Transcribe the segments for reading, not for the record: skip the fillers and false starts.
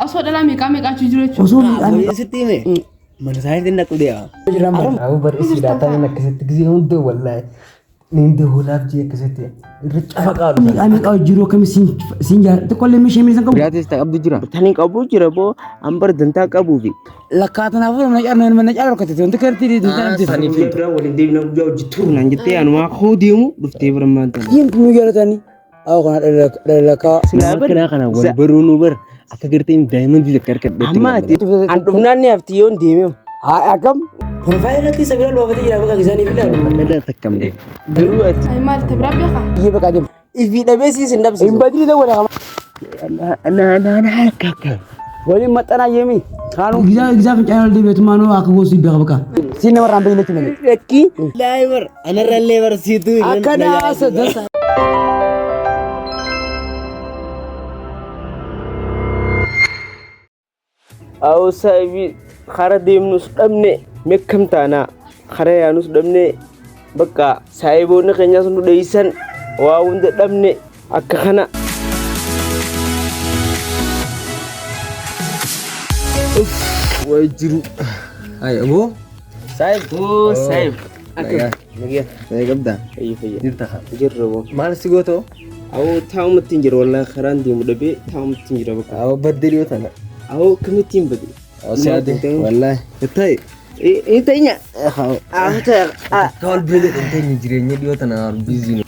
Osoo dhalaa meeqaa meeqaa achi jiru jechuudha. Osoo meeqaa meeqaa Sitti hime. Mana isaaniitiin dhaqu deema. jiran bara. Abu bar isi daataan akkasitti gisee hunda wallaahi niin dahoolaaf jee akkasitti irra cafa qaalu. Meeqaa meeqaa jiru akkami siin jaal xiqqoollee meeshee miidhan qabu. Biraatis ta'e qabdu jira. Tani qabu jira boo an bar dantaa qabuufi. Lakkaatanaafuu nama caalaa mana caalaa rakkate wanti karti Sanii fi biraa waliin deemna guyyaa hojii turu naan jettee anumaa koo deemu dhuftee bira maal ta'e. Yeen nu jaalatani. Awo kana dhalalakaa. Silaa bar Kana kana wal baruu nu bar akka gartee daa'imman takka harka amma ati an dhufnaan ni hafti yoon deemee. Haa akkam. Profaayil irratti isa bira loofatee jira bakka isaanii filaalu. Dhala takka malee. Garuu ati Ay maal ta biraa beekaa? Iyyee bakka deemu. ifii dhabee siis hin dhabsiisu. Hin badii ta'uu wala. Na na na akka akka. Waliin maxxanaa yeemi. Kaanuu. Gizaa gizaa fincaanii ol deebi'eetu maanuu akka goosuu beeka bakka. Siin namarraan bahin jechuudha malee. Lakkii. Laayi bar anarrallee barsiituu. Akka daasa dansa. Awoo saahibii kara deemnus dhabne mekkam taanaa kara yaanus dhabne bakka saahiboonni keenyas nu dheeysan waa hunda dhabne akka kana. Way jiru. Ay aboo. Saahib. Oo saahib. Nagaa. Nagaa. Nagaa qabdaa. Fayya fayya. Jirta haa. Jirra boo. Maal si gootoo? Awoo taa'umatti hin jira wallaahi karaan deemu dhabee taa'umatti hin jira bakka. Awoo baddee dhiyoo tana. Awoo akkamitti hin bade? Awoo si yaade wallaahi. Ta'i. Inni ta'ina. Awoo ta'a. Akka wal bira jedhan teenye jireenya dhiyoo tana biizii.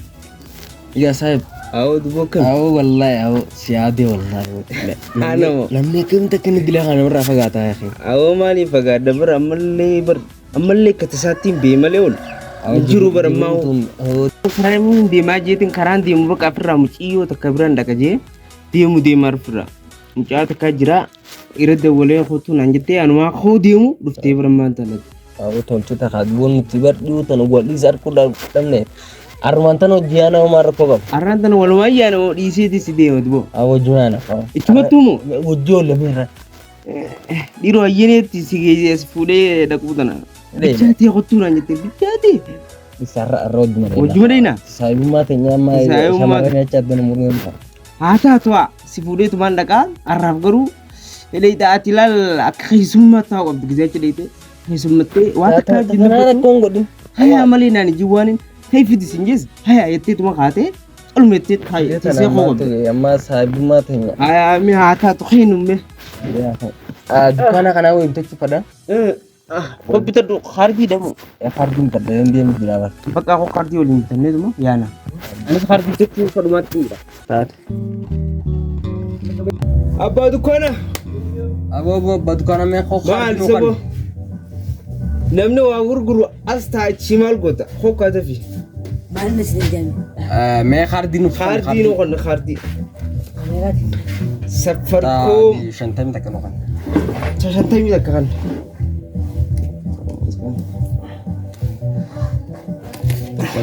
Yaa saahib. Awoo duboo akkam? Awoo wallaahi awoo si yaade wallaahi. Anamo. Namni akkamitti akka inni dila kana irraa fagaataa yaaqee. Awoo maaliif fagaadha bara ammallee bar ammallee akka tasaatti hin bee malee ol. Jiru bara ammaa. Karaan hin deemaa jeetiin karaan deemu bakka ofirraa muciyyoo takka biraan dhaqa jee deemu deemaa ofirraa. Mucaa takka jira irra dawwalee kootu naan jettee anumaa koo deemu dhuftee bira maal taanatti. Awoo tolchota kaadbuun nuti bar dhiyoo tana wal isa arguu dhabne. Armaan tana hojii yaana homaa rakkoo qaba. Arraan tana walumaa yaana moo dhiiseeti si deema duboo. Awoo jumaana. Ichumattuu moo Hojii oolle beerra. dhiiroo ayyaneetti si geessee si fuudhee dhaquu tana. Bichaatee kottuu naan jettee bichaatee. Isarra arra hojii malee. Hojii malee naa. Saayibummaa teenya ammaa Saayibummaa- shamarran achi addana muruu hin ta'a. Haa taatu haa si fuudheetumaan dhaqaa har'aaf garuu hidheeta ati ilaal akka keessummaa taa'u qabdu gizee achi dheete keessummattee waa takka wajjin Kanaan dubbatu akka hin godhin. hayaa malee naan ijji waan hin fidi sin jees hayaa jetteetuma kaatee caluma jettee hayaa teessee koo qabdu. Ammaa saayibummaa teenya. Hayaa mi haa taatu keenumme. Dukkaana kanaa wayii bitachuu fadha. Koo bitadhu kaardii dhabu. Kaardiin fadha yoon deemu jira bara. Bakka koo kaardii waliin bitanneetuma yaana. Anis kaardii bitachuu fadhumaatti jira. Taate. Abbaa dukkaana. Aboo aboo abbaa dukkaana mee koo Maal sabo? Namni waa gurguru as taa'achii maal goota? Hokkaa tafi. Maal inni isin jedhame? Mee kaardii nuuf Kaardii nu qonna kaardii. Safarkoo 50 takka nu kan. 50 takka kan.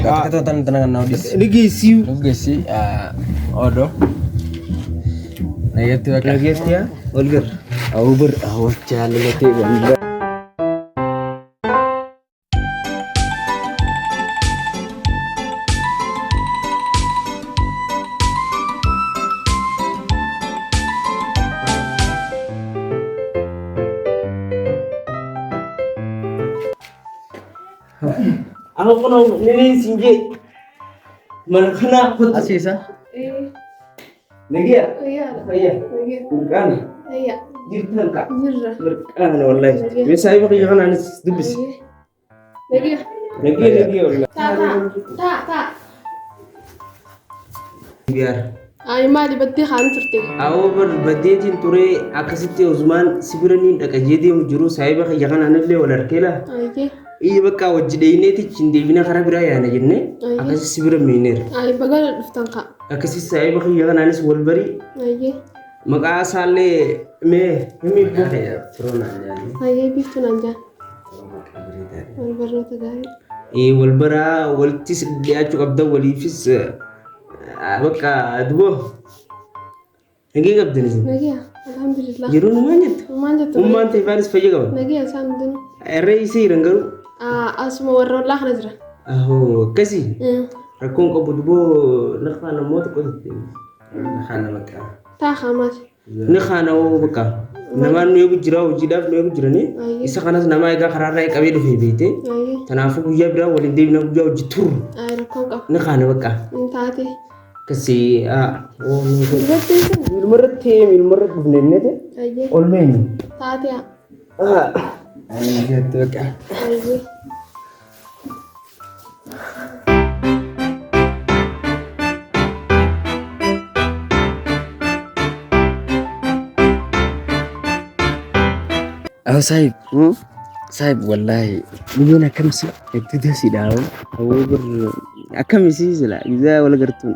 Akka tana tana kan naa odis. Ni geessii. Nuuf geessi odoo. Nageetti bakka. Nageetti yaa wal garra. Awoo bar awoo jaalatee wal Amma kun ni siin jee. Mana kana kottu. Asiisa. Nagiya. Fayyaadha. Fayya. Nagiya. Mirqaana. Fayya. Jirtan ka. Jirra. Mirqaana wallaahi. Mee saahiba kiyya kana anis dubbisi. Nagiya. Nagiya nagiya wallaahi. Taa taa. Taa taa. Biyaar. Ay maali baddee kaanii turte? Awoo bar baddeetiin turee akkasitti Usmaan si bira niin dhaqa jee deemu jiru saahiba kiyya kanaan illee wal harkeela. Ayyee. Iyyi bakka wajji dheeyneeti hin deebina karaa biraa yaana jennee Ayyee. akkasi si bira miineera. Ay bagana dhuftan kaa. Akkasi saahiba kiyya kanaanis wal barii Ayyee. maqaa isaallee mee himi boo. Ayyee biiftuu naan jaan. Wal barnoota gaarii. Ee wal baraa walittis dhiyaachuu qabda waliifis bakka duboo nagee qabdan isin. Nagiya. Alhamdulillah. Yeroon maal jette? Maal jettu? Ummaan ta'e faanis fayya qaban. Nagiya isaan hundinuu. Irra isii jiran garuu. Asuma warra ollaa kana jira. Ahoo akkasii. Rakkoon qabu duboo lafaa namoota qotatte. Kana maqaa. Taa haa maali? Ni kaana'oo bakka namaan nu eegu jira hojiidhaaf nu eegu jiranii isa kanas nama egaa karaarraa qabee dhufee beekte. Kanaafuu guyyaa biraa waliin deebina guyyaa hojii turru Rakkoon qabu. ni kaana bakka. Hin taate. Akkasii Dubartiin sun miilmarratti miilmarra dhufne innete ayyee ol meenyu. taate haa. Ayyee bakka. Ayyee. Awo saahib. Saahib wallaahi guyyaan akkamsi hedduu dasiidha. Awoo bir akkamisi sila gizaa wal gartuun.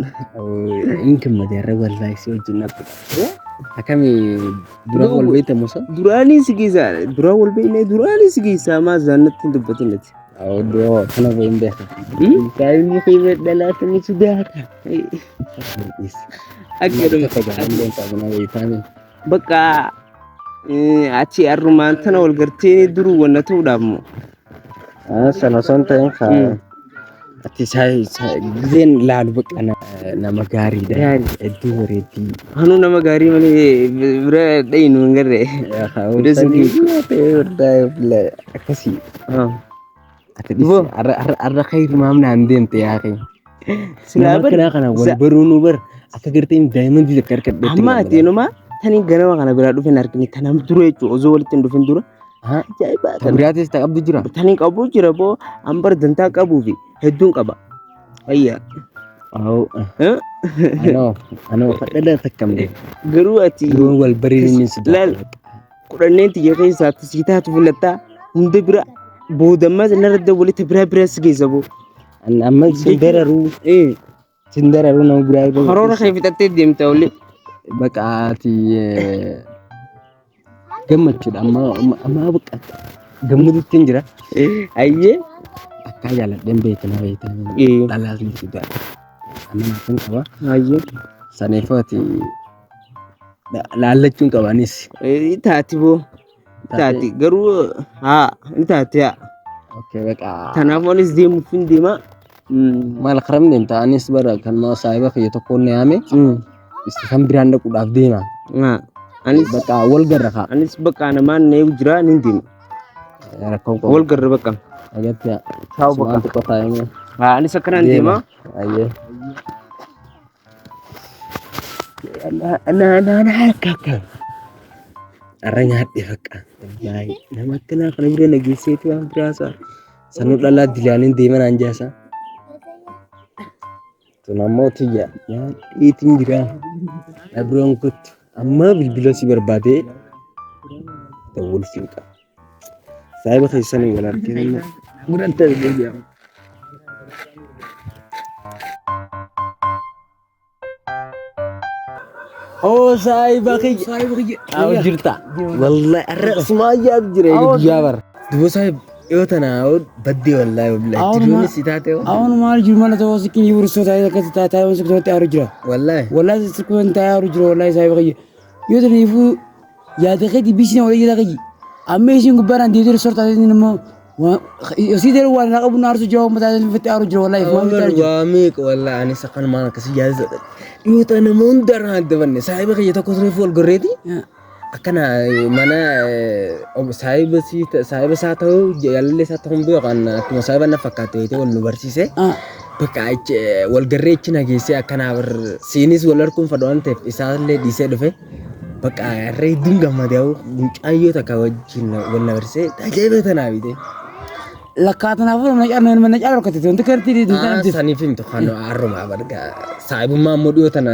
Inni gammadee har'a wallaahi si wajjin dhaabbatudha. Akkami duraan wal beekta musa? Duraanii si geessaa duraan wal beeknee duraanii si geessaa maa zaannatti hin dubbatin ati. Awo dura kana wayin beeka. Saahibni kee dhalaata ni sodaata. Akka bakka achi arrumaan tana wal gartee duruu wanna ta'uudhaaf moo. Sana osoo hin ta'in ati gizeen laalu bakka nama gaariidha. Hedduu bareeddii. Hanuu nama gaarii malee bira dhayinu hin garree. Akkasii. Ati har'a khayri maam naan deemte yaa khayri. Silaa Nama bar akkanaa kana wal baruu nu bar akka gartee daa'imman takka harka amma ati numa tani ganama kana biraa dhufe hin argine tanam dura jechuudha osoo walitti hin dhufin dura. Ajaa'iba Ta biraatis ta qabdu jira. Tani qabu jira boo an bar dantaa qabuu fi hedduun qaba. Ayya. Awo. Anoo anoo fadhadha takkamne. Garuu ati Duruu wal bareedinni si laal kudhanneen tiyya keessaa sii taatu filattaa hunda bira boodammas narra dawwalita biraa biraa si geessa boo. Amma sin dararuu sin dararuu nama biraa. Karoora kee fixattee deemta ollee. Bakka ati gammachuudha amma amma bakka gammaduutti hin jira. Ayyee. Akka jaaladheen beekna beekna dhalaas ni sodaadha. Amma naafin qaba. Ayyee. Saniifuu ati laallachuun qaba anis. Taati boo. Taati garuu haa ni taati haa. Okay bakka. Kanaafuu anis deemuuf hin deema. Maal karam deemta anis bara kan ma saahiba kiyya tokkoon na yaame kan biraan dhaquudhaaf deema. Anis Bakka wal garra kaa. anis bakka namaan na eegu jira nin deema. Rakkoon qabu. Wal garra bakka. Agatti Ciao bakka. sumaan xiqqoo taa'ee Haa anis akkanaan deema. Ayyee. Na na na akka akka. Har'a nyaadhe bakka. Wallaahi nama akkanaa kana bira na geesseeti waan biraa isaa. Sanuu dhalaa dilaaniin deema naan jaasa. Tun ammoo tiyya nyaadheetiin jira. Na biroon kottu amma bilbila si barbaadee dawwalfiin qaba. Saahiba keessanii wal arginu. Guranta deebi'a. Oo saahiba kiyya. Saahiba kiyya. Awo jirta. Wallahi har'a sumaayyaa jira guyyaa bara. Duba saahib yoo tana baddee wallahi wallahi jiruunis si taate hoo. Awon maal jiru mana ta'uu sikkiin yiwursoo taa'ee akkasi taa'ee sikkiin aaru jira. Wallahi. Wallahi sikkiin taa'ee aaru jira wallahi saahiba kiyya. Yoo taniifuu yaada keetii bishina walii yaada kiyya. Amma isiin gubbaadhaan deebitee sortaa immoo osii deemu waan na qabu na aarsu jira uummata taa'ee aaru jira wallahi waan Awar aaru jira. waa meeqa wallahi anis akkanumaan akkasii yaada dhiyoo tana nama hundarraa adda banne saahiba kiyya tokko reefu wal gorreeti. Akkana mana saahiba saahiba isaa ta'uu jaalallee isaa ta'uu hin beeku akkuma saahiba na fakkaate wal nu barsiise. Bakka achi wal garree achi na geessee akkanaa bar siinis wal arguun fadha waan ta'eef isaallee dhiisee dhufe. Bakka har'a hedduun gammadee mucaayyoo takka wajjin wal na barsiisee tajaajila tanaa bitee. Lakkaatanaafuu mana caala rakkate wanti kanatti Saniif himtu kan har'umaa barga saahibummaa immoo dhiyoo tana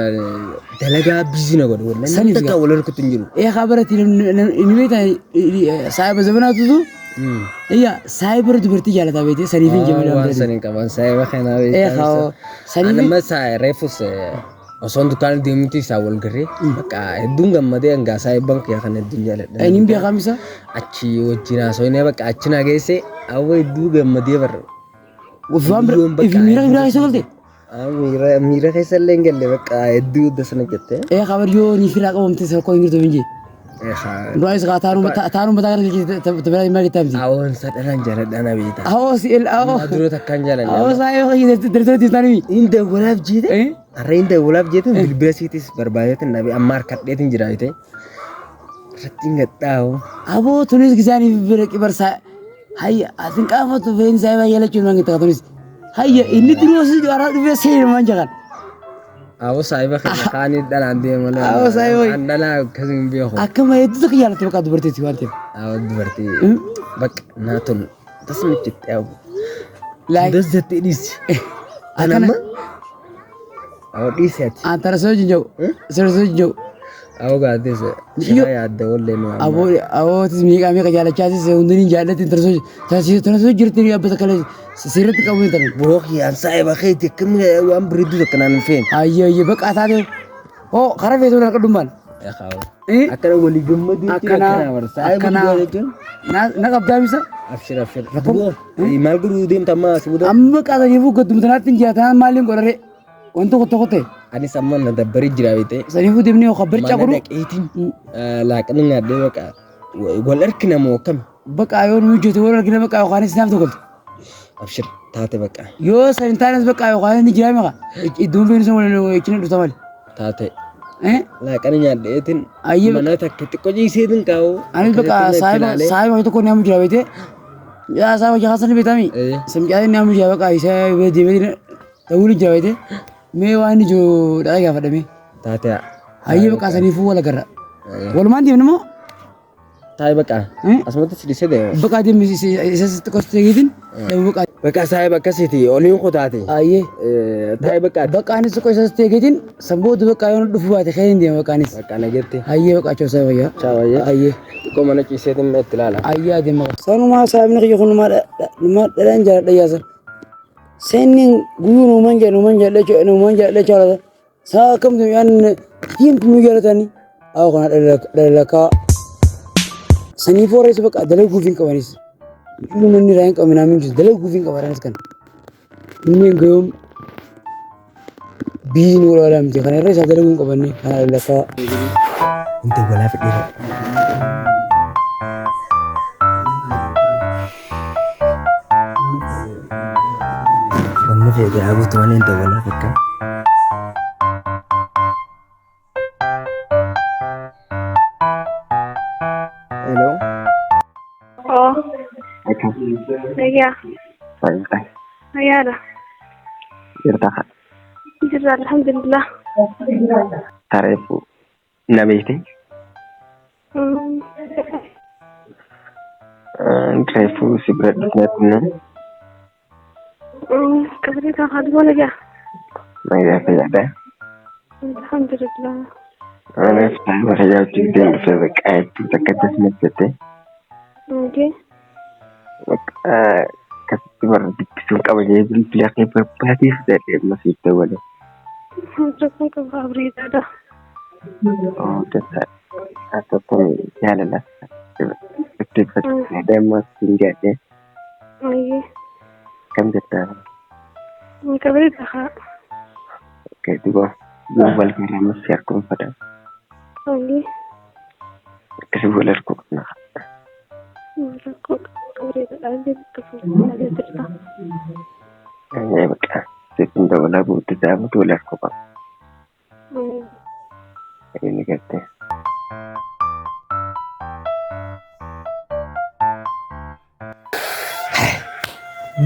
dalagaa bizii na godhu wallahi Saniif takka wal harkutu hin jiru. Ee kabarati inni beektan saahiba zabanaatutu iyya saahiba dubartii jaalataa beekte saniif hin jemee Waan saniin qaban saahiba kanaa Ee beektaa. haa saniif Anamma reefus osoon dukkaana deemutti isaa wal garree bakka hedduun gammadee hangaa saahiban kiyya kan hedduun jaaladha. inni beekamisa Achi wajjin haasofnee bakka achi na geesse awwa hedduu gammadee barra. waan bira miira biraa keessa galte. Miira keessa illee hin galle bakka hedduu dasana jette. Ee kabar yoo ni firaa qabamte sarkoo hin jirtu minje. Du'aa kaa taanuu taanuu mataa kana tabiraa hin maal miti. Awwan sadhalaan jaaladha na beekta. Awoo si el awoo. Dura takkaan jaaladha. Awoo saahiba dardartii taanuu. Hin dawwalaaf jeete. Har'a hin dawwalaaf jeetiin bilbila siitis barbaadeetiin dhabe amma harkadheetiin jira jettee. Irratti hin gadhaa'u. Aboo tunis gisaanii bira qibarsaa. Hayya asin qaafatu feen saayiba yalachuun waan gitaa tunis. Hayya inni duruu si araa dhufee seeni waan jakan. Aboo saayiba keenya kaanii dhalaan deema malee. Aboo saayiba. An dhalaa akkasii hin beeku. Akkama hedduu takka jaalatti bakka dubartiiti waan ta'eef. Aboo dubartii bakka naa tolu tasuma jettee aboo. Laay. Das jettee dhiisi. Akkana. Anamma. Aboo dhiisi ati. An tara soo jinjau. Soo jinjau. Aboo gaaddeessa. Shira yaadda wallee nu amma. Aboo abootis miiqaa miiqa jaalachaasis hundinii jaallatti tara soo jirti abbata kalee sirriitti qabu hin taran. Boo kiyyaan saayiba keeti akkami waan bareedduu takka naan hin feene. Ayyee ayyee bakka taate. Hoo karaa feetuu harka dhummaan. Akkana walii gammaduu jechuun Akkana akkana bara. Saayiba akkana dhugaa jechuun. na qabdaa misa. Abshir abshir. Maal godhuu deemta amma si booda? Amma qaataniifuu gaddumtanaatti hin jiraatan maaliin godhare wanti tokko tokko ta'e. Anis amma na dabbaree jira beekte. Saniifuu deemnee yookaan barcaa Mana godhu. dhaqeetiin laaqana nyaadhee baqa wal harkina moo akkami? Bakka yoo nu hojjete wal argina bakka yookaan sinaaf tokkoltu. Abshir taate baqa Yoo san hin taanes bakka yookaan ni jira meeqa iddoon feenu sun wal ichina dhufta malee. taate laaqana nyaadheetiin Ayyee mana takka xiqqoo ciiseetiin kaa'u. Anis bakka saayiba saayiba tokko ni amu jira beekte. Yaa saayiba jaha san beektami. Samcaa ni amu jira bakka isa deemee ta'uu ni jira beekte. Mee waan inni jiru dhaqee gaafadhame. Taate Ayyee bakka saniifuu wal agarra. Walumaan deemne moo? Taa'e baqa asumatti si dhiisee deema. Bakka deemne isa sitti qosteegiitiin bakka. Baqa saayiba akkasiiti oliin kutaate. Ayyee. Taa'e baqa. Bakka anis xiqqoo isa sitti eegiitiin sanbooda bakka yoo dhufu baate kee hin deema bakka anis. Bakka na jette. Ayyee bakka achoo saayiba yaa. Chaawayyee. Ayyee. Xiqqoo mana ciiseetiin itti ilaala. Ayyee adeema. Sanumaa saayibni kiyya kun numaa dhadhaan jaaladha yaasa. Seenni guyyuu nuuman jedha nuuman jedha nuuman jedha jaalata. Saa akkamtu yaan diimtu nu jaalatani. Haa kana dhalalakaa. Saniifuu warra isa bakka dalaguuf hin qabanis. Manni irraa hin qabne naamin jiru dalaguuf hin qabanis kana. Inni hin gayoom biyyi nu walaalaa miti kana irra isaa dalaguu hin qabanne kana dhalalakaa. Inta walaa fedheera. Wanni fedhe haa guutu malee inta walaa fakka. Hello. Oh, Akkam. nagaya. Fayyaa. Nagaadha. Jirta haa. Jirra alhamdulillah. Tareefu na beekte. Reefu si bira dhufneetti nu Kabajata haadha nagaa. nagaa fayyaadha. Alhamdulillah. Reefu saayiba fayyaa wajjin deemu dhufee bakka hedduu takka tasuma jettee Okay. bakka akkasitti warra dubbisuun qaba jedhee bilbila kee barbaadeef jedhee amma siif dawwale. Rakkoon qaba abriidhaadha. Oo dansaadha. Akkam jaalala dhaggeeffatu damma siin jedhee Ayyee. kam jettaa? Kabajata haa. Okay, duba yoo wal garaamas si arguun fedha. Ayyee. Akkasii wal arguu qabna. Rakkoo abriidhaadha. Akkasuma jirta. Bakka siif hin dabalaa booddee daawwatu wal arguu qabna. Inni gartee.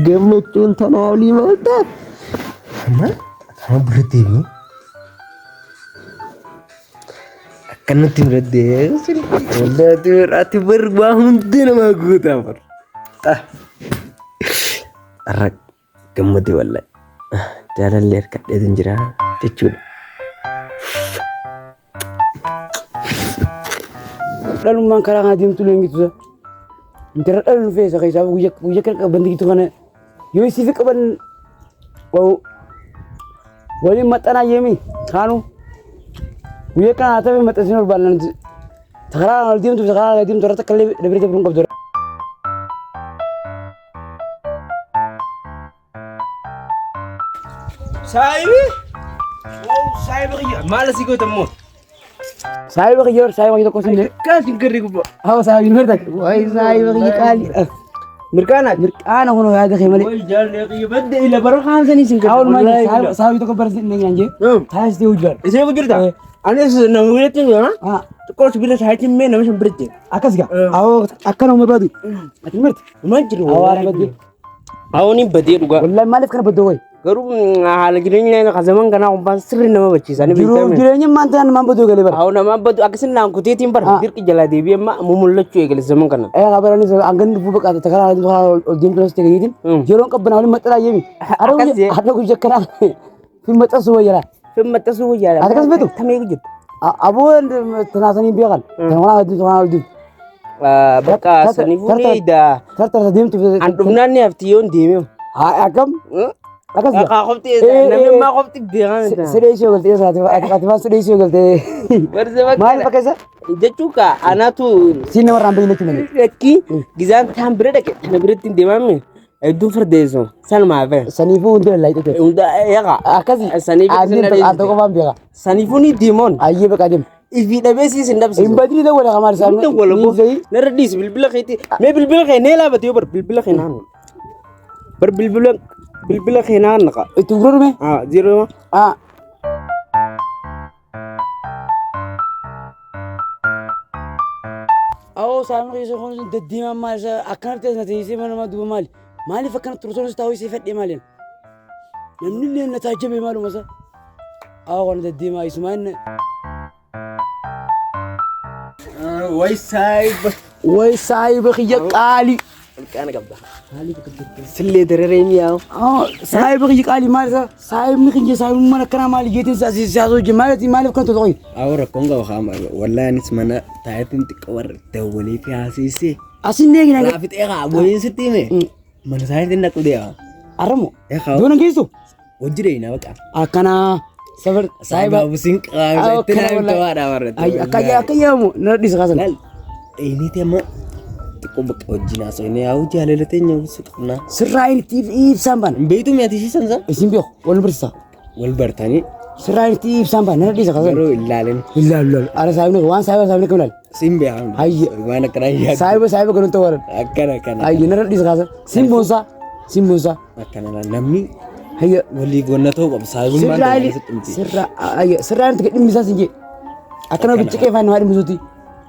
Gammachuun tana olii maal taate? Amma akkana bira deemee akkanatti bira deemee wallahi ati bar waa hundi namaa guutaa bar. Har'a gammade wallahi jaalallee harkadheetiin jira jechuudha. Dhalummaan karaa kana deemtu leenjitu intala dhalu feesa keessaa guyya guyya kana qaban digitu kana yoo isiif qaban waliin maxxanaa yeemi kaanu guyya kana haa ta'e maxxansiin ol baannan karaa ol deemtu karaa ol deemtu irratti akka illee dabiree dabiruun qabdu. Saayibi! Saayiba kiyya maal asii goota immoo? Saayiba kiyya saayiba kiyya tokko sinne. Kaas hin garri gubbaa. Hawa saayiba hin bartak. Wayi saayiba kiyya qaali. Mirqaana. Mirqaana kunoo yaada kee malee. Way jaallee kiyya badde ila bara kaamsanii sin Awwal maal saabii tokko bara sin dheenyaan jee. Taayis ta'uu jira. Isee ku jirta? Anis nama biratti jira. Xiqqoo sibila saayitiin mee nama shan biratti. Akkas gaa. Awoo akkana uma baatu. Ati mirti. Maal jiru? Awaara badde. Awoo ni badee dhugaa. Wallahi maaliif kana baddoo wayi? Garuu haala jireenya ka zaman kanaa kubbaan sirri nama bachiisa. Ni Jiruu beektaa jireenya maanta namaan baddoo galee bara. Awoo nama badu akkasin naan kuteetiin bara dirqi jalaa deebi'ee amma mumullachuu eegale zaman kana. Ee qabarani hangan dhufuu bakka takara ol deemtu as ta'e yeroon qabbanaa waliin maxxanaa yeemi. Akkas jee. Har'a guyyaa kana fi maxxansuu wayyaadha. Fin maxxansuu wayyaadha. Ati akkas beektu? Tamee jirtu. Aboo tanaasanii beekan. Tan waan adii waan ol deemtu. Bakka saniifuu ni eeyda. Tartara deemtu. An dhufnaan ni hafti yoon deemee. Akkam? Akkas jaa. Kaa qofti namni ammaa qofti beekan. Sidhee ishee galtee ati waan sidhee ishee galtee. Barse bakka. Maal bakka isa? Jechuun kaa anaatu Siin namarraan bahin jechuun malee. Lakki gizaan taan bira dhaqe tana biratti hin deemame hedduun fardeessu sanumaa fe. Saniifuu hundi lallaa hidhate. Hunda eegaa. Akkasi. Saniif Addeen tokko qofaan beeka. Saniifuu ni deemoon. Ayyee bakka deemu. Ifii dhabee siis hin dhabsiisu. Hin badini ta'uu wala kamaal isaa. Hunda wala boo. Narra dhiisi bilbila keetti. Mee bilbila kee nee laabate yoo bar bilbila kee naanu. Bar bilbila bilbila kee naan naqa. Itti gurgurume. Ah zero. Ah. Awoo saamni keessa kun daddiimaa maal isa akkanatti as na teessee mana duuba maali? Maaliif akkana turtoon taa'uu isee fedhee maaliin? Namni illee na taajjabe maaluma isa? Awoo kana daddiimaa isumaa inni. Way saayiba. Way saayiba kiyya qaalii. Mirqaana qabda. Sillee dararee mi'aawu. Saayiba kiyya qaalii maal isa? Saayibni kiyya saayibummaan akkanaa maali jeetiin siyaasa hojii maaliif maaliif kan toltu qoyi? Awoo rakkoon qaba haama. Wallahi anis mana taayitiin xiqqoo warra dawwalee fi haasisee. Asin eegina. Laafixee haa waliin sitti hime. Mana saayitiin dhaqu deema. Arramu. Eegaa. Doona geessu? Hojii deeyina baqa. Akkanaa safar Saayiba busiin qaama itti Akkana naaf wallahi. tawaadha warra. Akka akka yaamu na dhiisa kaasan. Laal dheeyiniiti amma xiqqoo bakka wajjin haasofne yaa'u jaalala teenya ibsu qabna. Sirraa inni itti ibsaan baana. Hin beektu mi'aati ishii sansa? Isin beeku wal barsiisa. Wal bartanii Sirraa inni itti ibsaan baana na dhiisa kaasan. garuu ilaalin. Ilaalu ilaalu. Ara saayibni waan saayiba saayibni kam ilaalu. Siin beekamu. Hayye. Waan akkanaa yaadu. Saayiba saayiba galuun ta'uu waran. Akkana akkana. Hayye na dhiisa kaasan. Siin boonsaa. Siin boonsaa. Akkana laal namni Hayye. waliif wanna ta'uu qaba. Saayibummaan Sirraa ta'uu inni sitti miti. sirraa hayye sirraa inni dhimmi isaa siin jee. Akkana bichiqee faana waa dhimmisuuti.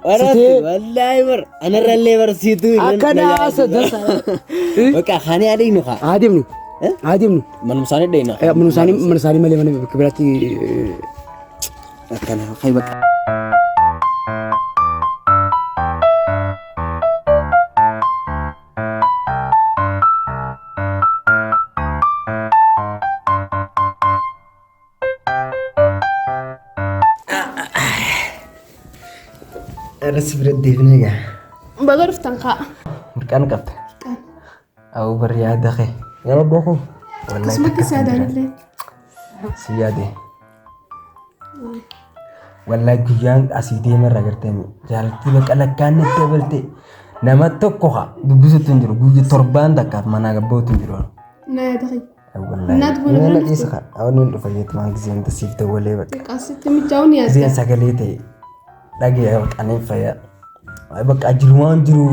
Waraatti wallaahi bar anarrallee barsiituu. Akkana sadansa. Bakka kaanii adeemnu kaa. Haa deemnu. Haa deemnu. Manuma isaanii dheeyna. Mana isaanii mana isaanii malee mana bakka biraatti Akkana kai bakka. Irra si bira deebinee gaa. Baga dhuftan kaa. Mirqaan qabda. Awuu bar yaada kee. Yaada kee. Wallahi Akkasumatti si yaadaan illee. Si yaade. Wallahi guyyaan asii deemarra gartee jaalattii bakka lakkaan natti dabalte nama tokko haa dubbisuutti hin jiru guyya torbaan takkaaf manaa gabbootu hin jiru. Na yaada kee. Wallahi. Naat buna Nama bira dhiisa haa awwan hin dhufa jeetu waan giseen siif dawwalee bakka. Xiqqaasitti mijaa'uun yaadda. Giseen sagalee ta'e dhagee qaneen fayyaa. Bakka jiru waan jiru.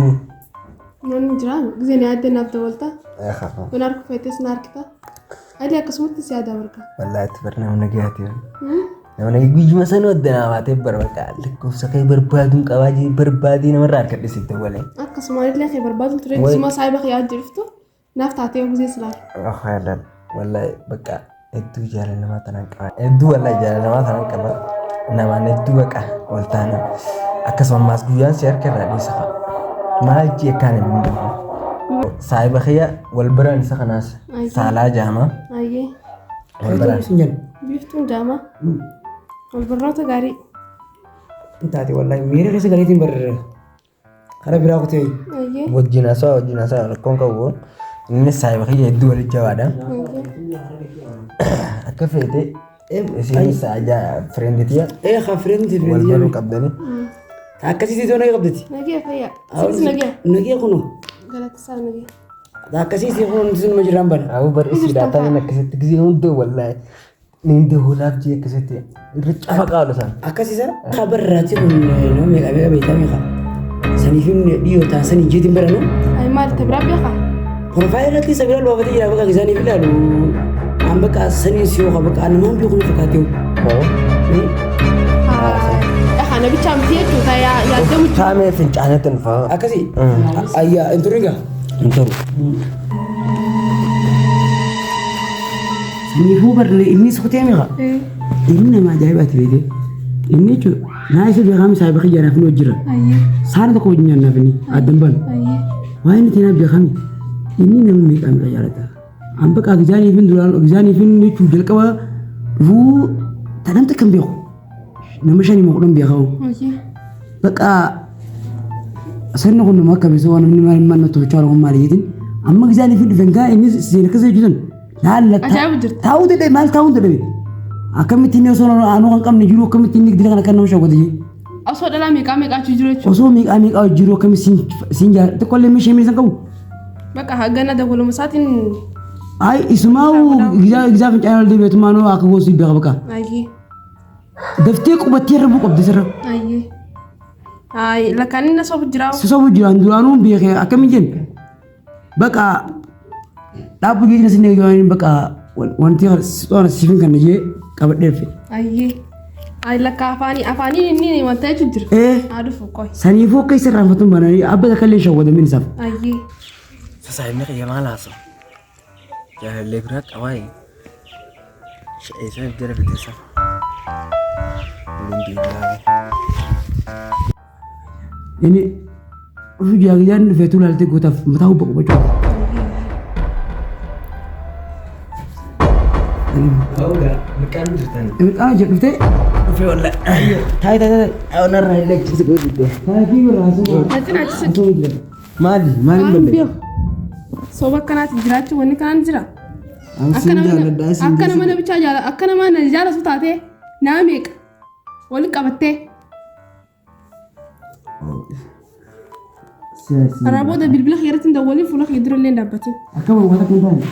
Namni jira giseen yaadde naaf dawwalta. Kun harka feetes na harkita. Adii akkasumatti si yaada barka. Wallahi ati bar nama nagayaati. Nama nagaya guyyuma sana wadda baatee bar bakka lakkoofsa kee barbaaduun qabaa jiru barbaadee namarraa harkadhe siif dawwalee. Akkasuma illee kee barbaadu ture akkasuma saayiba kee yaadde dhuftu naaf taatee gisee silaaf. Wallahi wallahi bakka hedduu jaalala namaa tanaan qaba. Hedduu wallahi jaalala namaa tanaan qaba. Namaan hedduu bakka ol taana. Akkasuma ammaas guyyaan si harka irraa dhiisa fa'a. Maal jee akkaan hin beeku. Saayiba kiyya wal biraan isa kanaas saalaa jaama. Ayyee Wal biraan. Siin jennu. biiftuun jaama. Wal barnoota gaarii. Taate wallahi miira keessa galeetiin barreera. Karaa biraa kutee. Ayyee. Wajjin haasawaa wajjin haasawaa rakkoon qabu. Innis saayiba kiyya hedduu walitti jabaadha. Akka feete isinis fireenditiya Ee haa fireenditi wal fireenditi. baruu qabdani. Akkasitti toona qabdati. Nagee fayyaa. Sinis nagee. Nagee kunoo. Galata isaa nagee. Akkasitti kun sinuma jiraan bana. Awuu bar isiidhaa ta'an akkasitti gisee hunda wallahi niin dahoolaaf jee akkasitti irra cafa qaalu isaan. Akkasisa kabarraati kun nama meeqa meeqa beektaa meeqa. Saniif himni dhiyoo ta'an sanii jeetiin baranu. Ay maal ta biraa beekaa? Profaayilii irratti isa biraa loofatee jira bakka isaaniif ilaalu. An bakka sanii si yookaan bakka namaan beeku ni fakkaatee. Haa namicha miti jechuudha yaadamu jiru. Taamee fincaanetti hin faa. Akkasii. Ayyaa hin turre gaa. Hin turu. Saniifuu barne innis kutee meeqa? Inni nama ajaa'ibaati beekee. Inni jechuudha naa isa beekamu saayiba kiyya naaf inni hojjira. Saana tokko wajjin nyaannaaf inni addan baanu. Waa inni ittiin beekame inni nama meeqa meeqa jaalata. An bakka gizaaniif hin duraan gizaaniif hin jechuun jalqaba dhufuu tanamta kan beeku. Nama shanii moo kudhan beekamu. Bakka sanni kun nama akka beeksisa waan namni maal maal natti hojjechaa jiru maal jeetiin amma gizaaniif hin dhufen gaa inni seen akkas jechuun laalla Ajaa'iba jirti. taa'uu dadhabe maal taa'uu dadhabe akkamitti inni osoo aanuu kan qabne jiru akkamitti inni dila kana kan nama shawwate jee Osoo dhalaa meeqaa meeqaa jiru jechuudha. osoo meeqaa meeqaa jiru akkamitti siin jaalladha xiqqoollee meeshee miidhan qabu. Bakka hagana dabaluma isaatiin Ay isumaa gizaa gizaa fincaanii ol deebi'eetumaa nuu akka goosuu beeka bakka. ayyee Daftee qubattee irra bu'u qabdi sirra. ayyee. Ay lakkaan inni sobu jira. Si sobu jiraan duraanuu beekee akkamiin jennu bakka dhaabbu geejjiba sinni eegaman bakka wanti soona siifin kan jee qabadhee dhufe. Ayyee. Ay lakka afaanii afaaniin inni wanta jechuun jira. Ee Haa dhufu qoy. saniifuu akka isa irraanfatuun bananii abba takka illee shawwadamin isaaf. Ayyee. Sasaayibni kiyya maal haasa'u? Jaalallee biraa qabaa. Sha'eesaa jala fiteessa. Waliin deemaa. Inni dhufu jaa gizaan dhufeetu ilaaltee gootaaf mataa hubba qubachuu. Mirqaan jirtan. Mirqaan hojii dhuftee Dhufee wallah. taa'ee taa'ee taa'ee. Onarraa illee achi siquu didde. Taa'ee fi birraa Achi achi siqu. haasuu jira. Maali? Maali Waan malee? beeku. Soba akkanaatti jiraachuu wanni kanaan jira. Siin jaalladhaa siin Akka nama namichaa jaala akka nama na jaalatu taatee naa meeqa waliin qabattee karaa booda bilbila kee irratti hin dawwalin fuula kee dura illee hin dhaabbatin. Akka waan akka hin taane.